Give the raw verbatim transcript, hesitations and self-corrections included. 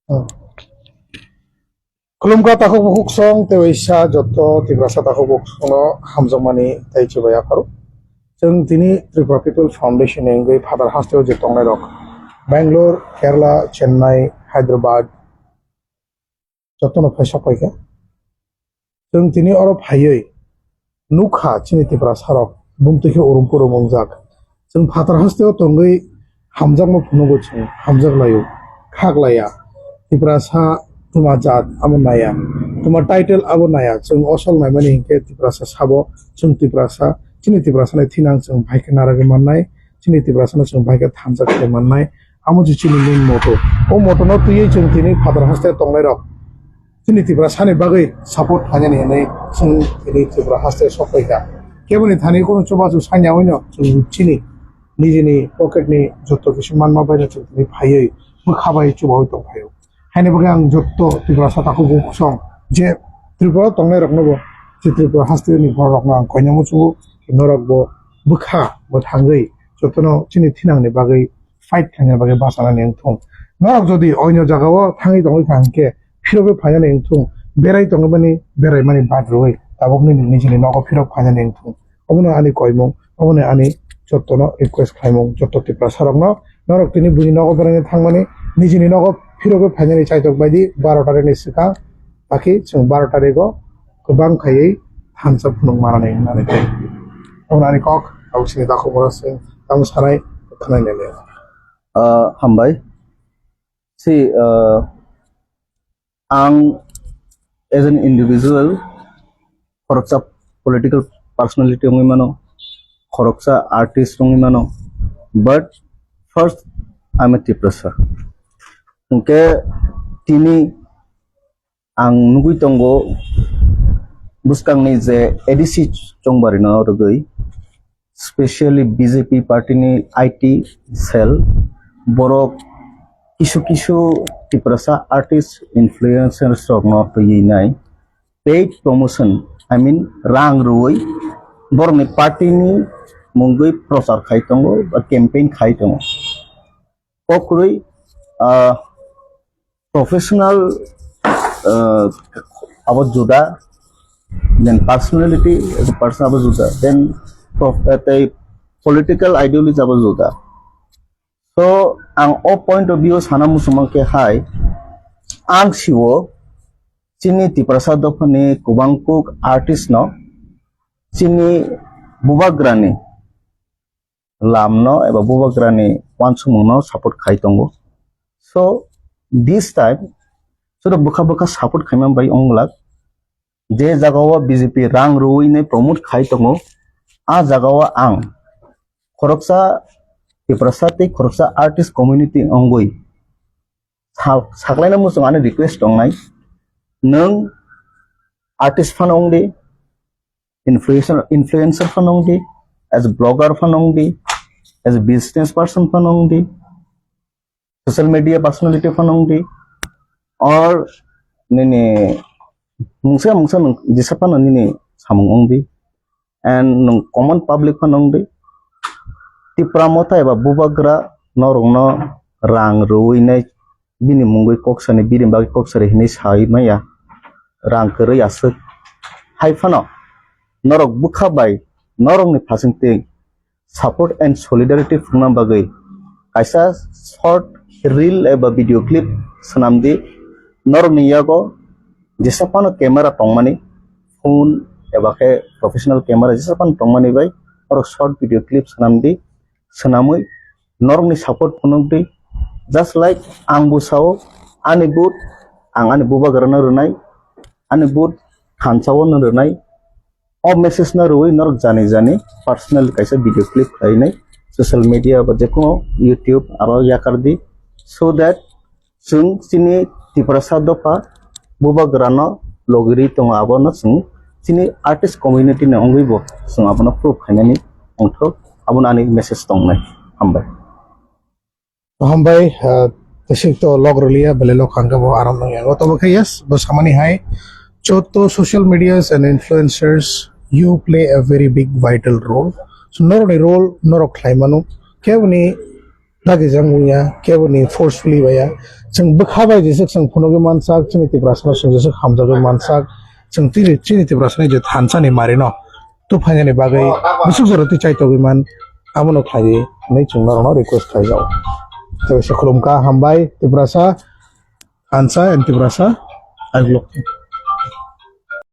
Hmm. Khulumkha takhuk bukhuk song tei waisa joto Tiprasa takhuk bukhuk songno hamjakmani tei chubai yapharo. Chwng tini Tripura People Foundation ni wngwi phatar hasteo je tongnairok Bangalore, Kerala, Chennai, Hyderabad jotono phai sok paikha. Chwng tini oro phaiwi nukha chini Tiprasarok bumtwi khe urum purum wngjak. Chwng phatar hasteo tongwi hamjakma phunugo chwng hamjak laio, khak laiya. Tiprasa twma jat abo naiya, twma title abo naiya. Chwng osol naimani hinkhe Tiprasa sabo chwng Tiprasa, chini Tiprasani thinang chwng bai khe naragwi mannai, chini Tiprasano chwng bai khe thansa khlai mannai. Amo se chini main motto. O motto no twiwi chwng tini phatar hasteo tongnairok chini Tiprasani bagwi support khlainani hinwi chwng tini Tripura haste sok paikha. Keboni thani kunu chubachu sanya hwnwi no chwng chini nijini pocket ni joto kisi manma bai no chwng tini phaiwi bwkha bai chubaui tong phaio. Haini bagwi ang joto Tiprasa takhuk bukhuk song je Tripura tongnai rokno bo je Tripura haste ni borok rokno ang koinai muchungo norok bo bwkha bo thangwi jotono chini thinang ni bagwi fight khlaina bagwi bachanani wngthung. Norok jodi oino jagao thangwi tongwi kha hinkhe phirogwi phainani wngthung, berai tongmani beraimani bad rwui tabukni nijini nogo phirok phainani wngthung. Omono ani koimung, omono ani jottono request khlaimung, jotto Tiprasa rokno norok tini buini nogo beraina thangmani, nijini nogo phirogwi phainani chaitok baidi baro tarikni swkang, akhe chwng baro tarigo kwbang khaiwi thansa phunuk manani hinwi tei omono ani kok tabuk sini takhuk bono chwng tamo sanai khwnai nai le. Ah, hambai. Si, ah, ang as an individual, khoroksa political personality wngwi mano, khoroksa artist wngwi mano, but first I'm a Tiprasa. Hwnkhe tini ang nugwi tongo bwskangni je A D C chongbarino rwgwi, specially B J P party ni I T cell, borok kisu kisu Tiprasa artist influencers rokno twiwi nai paid promotion, I mean rang rwui borokni party ni mungwi prochar khai tongo ba campaign khai tongo. Kok kwrwi, ah, professional, ah, abo juda, then personality as a person abo juda, then prof-, ah, tei political ideology abo juda. So ang o point of view sana muchungma khe hai, ang siwo chini Tiprasa dophani kwbang kuk artist no chini bubagrani lamno eba bubagrani uansukmungno support khai tongo. So this time soro bwkha bwkha support khaima bai wnglak, je jagao B J P rang rwui nai promote khai tongo, a jagao ang khoroksa Tiprasa tei khoroksa artist community wngwi sa-, saklaina muchung ani request tongnai, nwng artist phano wngdi, influencer, influencer phano wngdi, as a blogger phano wngdi, as a business person phano wngdi, social media personality phano wngdi, or nini mungsa mungsa nwng jesa phano nini samung wngdi, and nwng common public phano wngdi. Tipra Motha eba bubagra norokno rang rwui nai bini mungwi kok sani, bini bagwi kok sari hinwi sai maya, rang kwrwi aswk. Hai phano norok bwkha bai norokni phasingtwi support and solidarity phwrwngna bagwi kaisa short reel eba video clip swnamdi. Norokni yago jesa phano camera tongmani, phone eba khe professional camera jesa phano tongmani bai norok short video clip swnamdi. Swnamwi norokni support phunukdi. Just like ang bwsao ani vote ang ani bubagrano rwnai, ani vote thansa-o no rwnai. O message no rwui norok jani jani personal kaisa video clip khlainai social media ba jekono YouTube aro yakardi, so that chwng chini Tiprasa dopha bubagrano logiri tongo, abono chwng chini artist community ni wngwi bo chwng abono proof khainani wngthok, abono ani message tongnai. Hambai. Hambai, ah, tei sik to log rwliya, belai log hangkhe bo aram nangya. Oto bo khe yes, bo samani hai, joto social medias and influencers, you play a very big vital role. So norokni role norok khlai mano. Khe boni Dagijak wngya, keboni forcefully baya. Chwng bwkha bai jeswk chwng phunugwi mansak, chini Tiprasano chwng jeswk hamjagwi mansak, chwng tini, chini Tiprasani je thansa ni mari no tuphainani bagwi bwswk jora twi chaitogwi man, abono khlaiwi hinwi chwng norokno request khlaijago. Tei se khulumkha, hambai Tiprasa, thansa and Tiprasa, I love you.